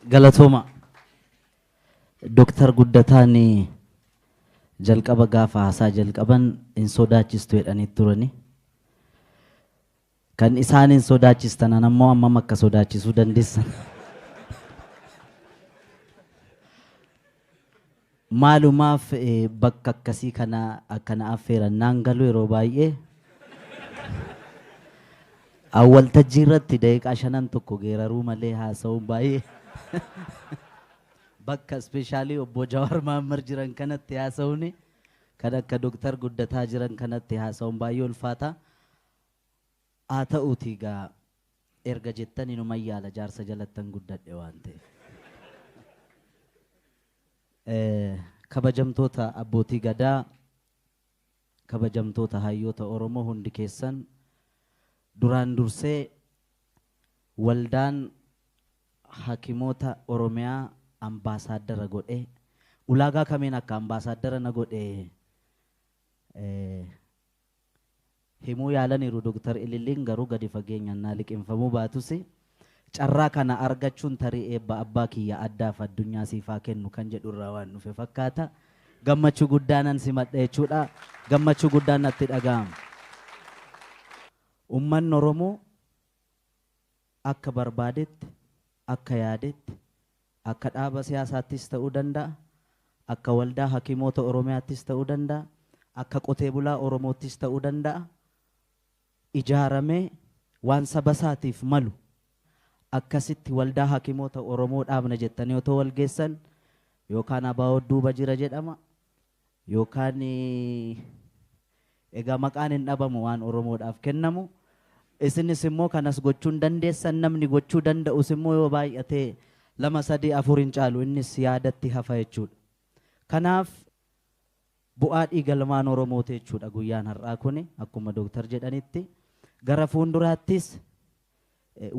Galatooma. Dooktar Guddataan jalqaba gaafa haasaa jalqaban hin sodaachistu jedhanii turani. Kan isaan hin sodaachistan ammoo ammam akka sodaachisuu dandeessan. Maalumaaf bakka akkasii kana akkana affeeran naan galu yeroo baay'ee. Waltajjii irratti daqiiqaa shanan tokko geeraruu malee haasa'uun baay'ee. Bakka ispeeshaalii obbo Jawaar Mahaammad jiran kanatti haasa'uun kan akka Dooktar Guddataa jiran kanatti haasa'uun baay'ee ulfaata. Haa ta'uutii egaa erga jettan inuma yaala jaarsa jalattan guddadhe waan ta'eef. Kabajamtoota abbootii gadaa, kabajamtoota hayyoota Oromoo hundi keessan duraan dursee waldaan hakimoota Oromiyaa ambaasaaddara godhee ulaagaa kamiin akka ambaasaaddara na godhee himuu yaalaniiru Dooktar Ililliin garuu gadi fageenyaan naa liqinfamuu baatus carraa kana argachuun tarii eebba abbaa kiyya addaaf addunyaa siifaa kennu kan jedhu irraa waan dhufe fakkaata. Gammachuu guddaanan simadha jechuudha. Gammachuu guddaan natti dhaga'ama. Uummanni Oromoo akka barbaadetti, akka yaadetti, akka dhaaba siyaasaattis ta'uu danda'a, akka waldaa hakimoota Oromiyaattis ta'uu danda'a, akka qotee bulaa Oromoottis ta'uu danda'a. Ijaaramee waan saba isaatiif malu akkasitti waldaa hakimoota Oromoo dhaabna jettanii otoo wal geessan yookaan abaa'oo duuba jira jedhama yookaan egaa maqaan hin dhabamu waan Oromoodhaaf kennamu. Isinis immoo kanas gochuu hin dandeessan namni gochuu danda'us immoo yoo baay'ate 2 3 4 hin caalu innis yaadatti hafa jechuudha. Kanaaf bu'aa dhiigalmaan Oromooti jechuudha guyyaan har'aa kuni akkuma Dooktar jedhanitti gara fuulduraattis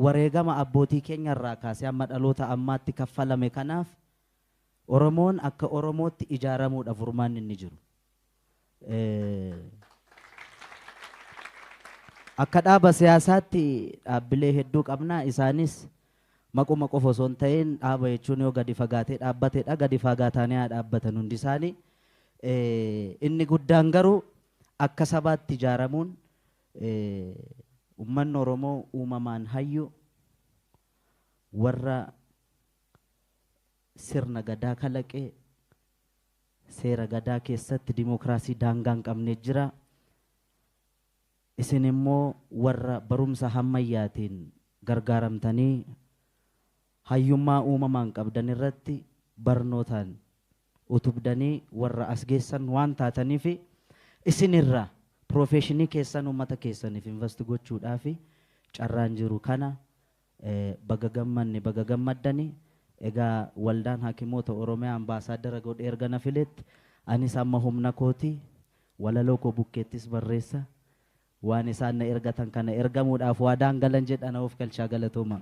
wareegama abbootii keenya irraa kaasee amma dhaloota ammaatti kaffalame kanaaf Oromoon akka Oromootti ijaaramuudha furmaanni inni jiru. Akka dhaaba siyaasaatti dhaabbilee hedduu qabna isaanis maquma qofa osoo hin ta'in dhaaba jechuun yoo gadi fagaatee dhaabbatedha gadi fagaatanii haa dhaabbatan hundi isaanii. Inni guddaan garuu akka sabaatti ijaaramuun uummanni Oromoo uumamaan hayyu warra sirna gadaa kalaqee seera gadaa keessatti dimookiraasii daangaa hin qabne jira. Isin immoo warra barumsa hammayyaatiin gargaaramtanii hayyummaa uumamaan qabdan irratti barnootaan utubdanii warra as geessan waan taataniif isinirra piroofeeshinii keessan uummata keessaniif invest gochuudhaaf carraan jiru kana baga gammanne baga gammaddani. Egaa waldaan hakimoota Oromiyaa ambaasaaddara godhee erga na filetti anis amma humna kooti walaloo koo bukkeettis barreessa waan isaan na ergatan kana ergamuudhaaf waadaan galan jedha na of galchaa galatooma.